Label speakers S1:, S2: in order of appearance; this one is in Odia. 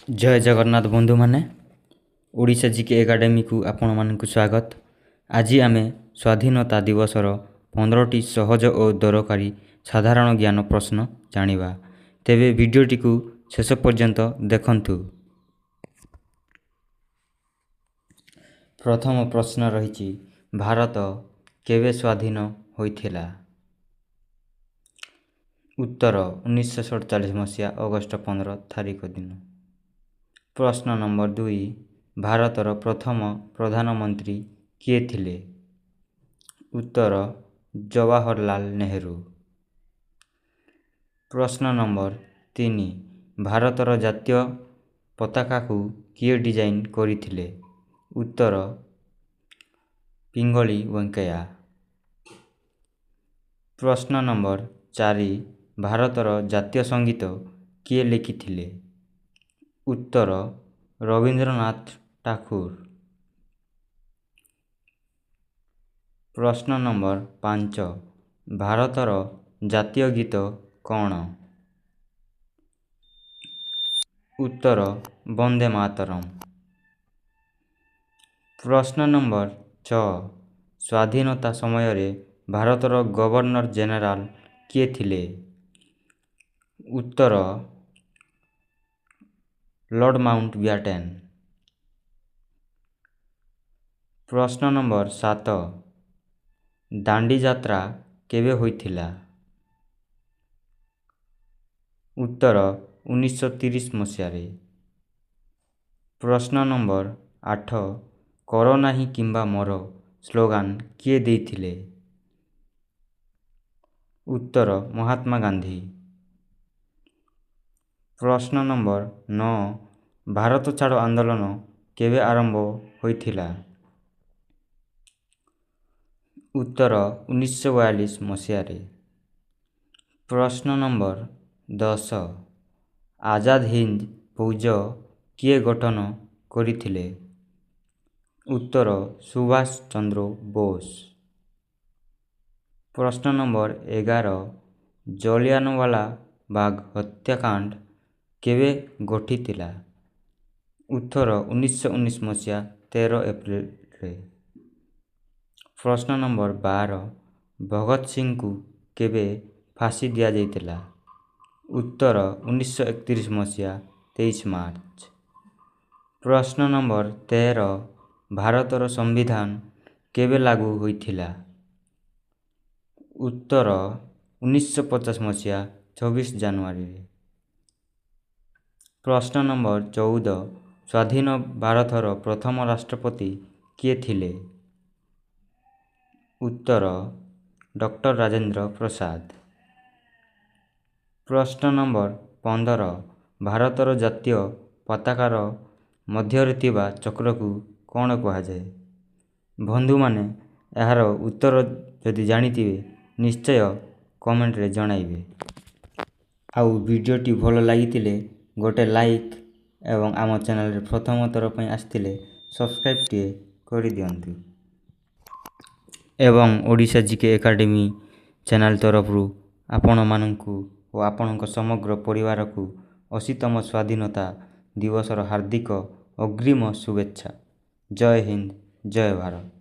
S1: ଜୟ ଜଗନ୍ନାଥ ବନ୍ଧୁମାନେ, ଓଡ଼ିଶା ଜିକେ ଏକାଡେମୀକୁ ଆପଣମାନଙ୍କୁ ସ୍ୱାଗତ। ଆଜି ଆମେ ସ୍ୱାଧୀନତା ଦିବସର 15ଟି ସହଜ ଓ ଦରକାରୀ ସାଧାରଣ ଜ୍ଞାନ ପ୍ରଶ୍ନ ଜାଣିବା। ତେବେ ଭିଡ଼ିଓଟିକୁ ଶେଷ ପର୍ଯ୍ୟନ୍ତ ଦେଖନ୍ତୁ। ପ୍ରଥମ ପ୍ରଶ୍ନ ରହିଛି, ଭାରତ କେବେ ସ୍ୱାଧୀନ ହୋଇଥିଲା? ଉତ୍ତର 1947 ମସିହା ଅଗଷ୍ଟ 15 ତାରିଖ ଦିନ। ପ୍ରଶ୍ନ ନମ୍ବର 2, ଭାରତର ପ୍ରଥମ ପ୍ରଧାନମନ୍ତ୍ରୀ କିଏ ଥିଲେ? ଉତ୍ତର ଜବାହରଲାଲ ନେହେରୁ। ପ୍ରଶ୍ନ ନମ୍ବର 3, ଭାରତର ଜାତୀୟ ପତାକାକୁ କିଏ ଡିଜାଇନ୍ କରିଥିଲେ? ଉତ୍ତର ପିଙ୍ଗଳି ଭେଙ୍କୟା। ପ୍ରଶ୍ନ ନମ୍ବର 4, ଭାରତର ଜାତୀୟ ସଙ୍ଗୀତ କିଏ ଲେଖିଥିଲେ? ଉତ୍ତର ରବୀନ୍ଦ୍ରନାଥ ଠାକୁର। ପ୍ରଶ୍ନ ନମ୍ବର 5, ଭାରତର ଜାତୀୟ ଗୀତ କ'ଣ? ଉତ୍ତର ବନ୍ଦେ ମାତରମ୍। ପ୍ରଶ୍ନ ନମ୍ବର 6, ସ୍ୱାଧୀନତା ସମୟରେ ଭାରତର ଗଭର୍ଣ୍ଣର ଜେନେରାଲ କିଏ ଥିଲେ? ଉତ୍ତର ଲର୍ଡ଼ ମାଉଣ୍ଟ ବ୍ୟାଟେନ୍। ପ୍ରଶ୍ନ ନମ୍ବର 7, ଦାଣ୍ଡି ଯାତ୍ରା କେବେ ହୋଇଥିଲା? ଉତ୍ତର 1930 ମସିହାରେ। ପ୍ରଶ୍ନ ନମ୍ବର 8, କର ନାହିଁ କିମ୍ବା ମର ସ୍ଲୋଗାନ କିଏ ଦେଇଥିଲେ? ଉତ୍ତର ମହାତ୍ମା ଗାନ୍ଧୀ। ପ୍ରଶ୍ନ ନମ୍ବର 9, ଭାରତ ଛାଡ଼ ଆନ୍ଦୋଳନ କେବେ ଆରମ୍ଭ ହୋଇଥିଲା? ଉତ୍ତର 1942 ମସିହାରେ। ପ୍ରଶ୍ନ ନମ୍ବର 10, ଆଜାଦ ହିନ୍ଦ ଫୌଜ କିଏ ଗଠନ କରିଥିଲେ? ଉତ୍ତର ସୁଭାଷ ଚନ୍ଦ୍ର ବୋଷ। ପ୍ରଶ୍ନ ନମ୍ବର 11, ଜଲିଆନୱାଲା ବାଗ ହତ୍ୟାକାଣ୍ଡ କେବେ ଘଟିଥିଲା? ଉତ୍ତର 1919 ମସିହା 13 ଏପ୍ରିଲରେ। ପ୍ରଶ୍ନ ନମ୍ବର 12, ଭଗତ ସିଂଙ୍କୁ କେବେ ଫାଶୀ ଦିଆଯାଇଥିଲା? ଉତ୍ତର 1931 ମସିହା 23 ମାର୍ଚ୍ଚ। ପ୍ରଶ୍ନ ନମ୍ବର 13, ଭାରତର ସମ୍ବିଧାନ କେବେ ଲାଗୁ ହୋଇଥିଲା? ଉତ୍ତର 1950 ମସିହା 26 ଜାନୁଆରୀରେ। ପ୍ରଶ୍ନ ନମ୍ବର 14, ସ୍ୱାଧୀନ ଭାରତର ପ୍ରଥମ ରାଷ୍ଟ୍ରପତି କିଏ ଥିଲେ? ଉତ୍ତର ଡକ୍ଟର ରାଜେନ୍ଦ୍ର ପ୍ରସାଦ। ପ୍ରଶ୍ନ ନମ୍ବର 15, ଭାରତର ଜାତୀୟ ପତାକାର ମଧ୍ୟରେ ଥିବା ଚକ୍ରକୁ କ'ଣ କୁହାଯାଏ? ବନ୍ଧୁମାନେ, ଏହାର ଉତ୍ତର ଯଦି ଜାଣିଥିବେ ନିଶ୍ଚୟ କମେଣ୍ଟରେ ଜଣାଇବେ। ଆଉ ଭିଡ଼ିଓଟି ଭଲ ଲାଗିଥିଲେ ଗୋଟେ ଲାଇକ୍ ଏବଂ ଆମ ଚ୍ୟାନେଲରେ ପ୍ରଥମ ଥର ପାଇଁ ଆସିଥିଲେ ସବସ୍କ୍ରାଇବ୍ କରିଦିଅନ୍ତୁ। ଏବଂ ଓଡ଼ିଶା ଜିକେ ଏକାଡେମୀ ଚ୍ୟାନେଲ ତରଫରୁ ଆପଣମାନଙ୍କୁ ଓ ଆପଣଙ୍କ ସମଗ୍ର ପରିବାରକୁ 80ତମ ସ୍ୱାଧୀନତା ଦିବସର ହାର୍ଦ୍ଦିକ ଅଗ୍ରିମ ଶୁଭେଚ୍ଛା। ଜୟ ହିନ୍ଦ, ଜୟ ଭାରତ।